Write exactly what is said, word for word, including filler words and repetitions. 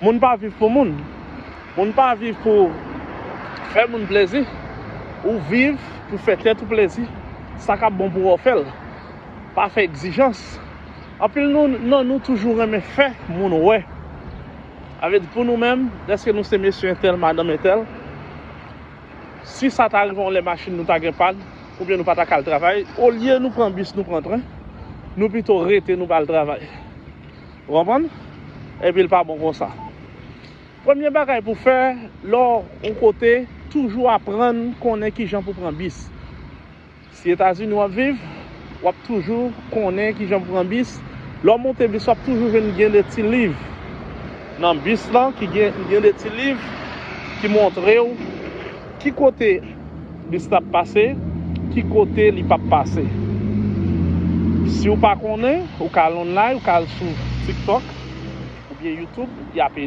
Moun pa viv pou moun. Moun pa viv pou fè moun plezi. Ou viv pou fè tèt ou plezi. Sa k ap bon pou ou, fè l. Pa fè egzijans. Anpil nou, nan nou toujou renmen fè moun wè. Sa vle di pou nou menm, dèske nou se mesye entèl, madanm entèl, si sa ta rive yon lè machin nou ta gen pàn, oubyen nou pa ta ka al travay, olye nou pran bis, nou pran tren, nou pito rete, nou pa al travay. Ou konprann? Epi l pa bon konsa. Premye bagay pou fè, lè w yon kote, toujou aprann konnen kijan pou pran bis. Si Etazini w ap viv, w ap toujou konnen kijan pou pran bis. Lè w monte bis, w ap toujou jwenn gen de ti liv nan bis lan, ki gen, gen de ti liv ki montre w ki kote bis la ap pase, ki kote li p ap pase. Si w pa konnen, ou ka al online, ou ka al sou TikTok oubyen YouTube, y ap ede.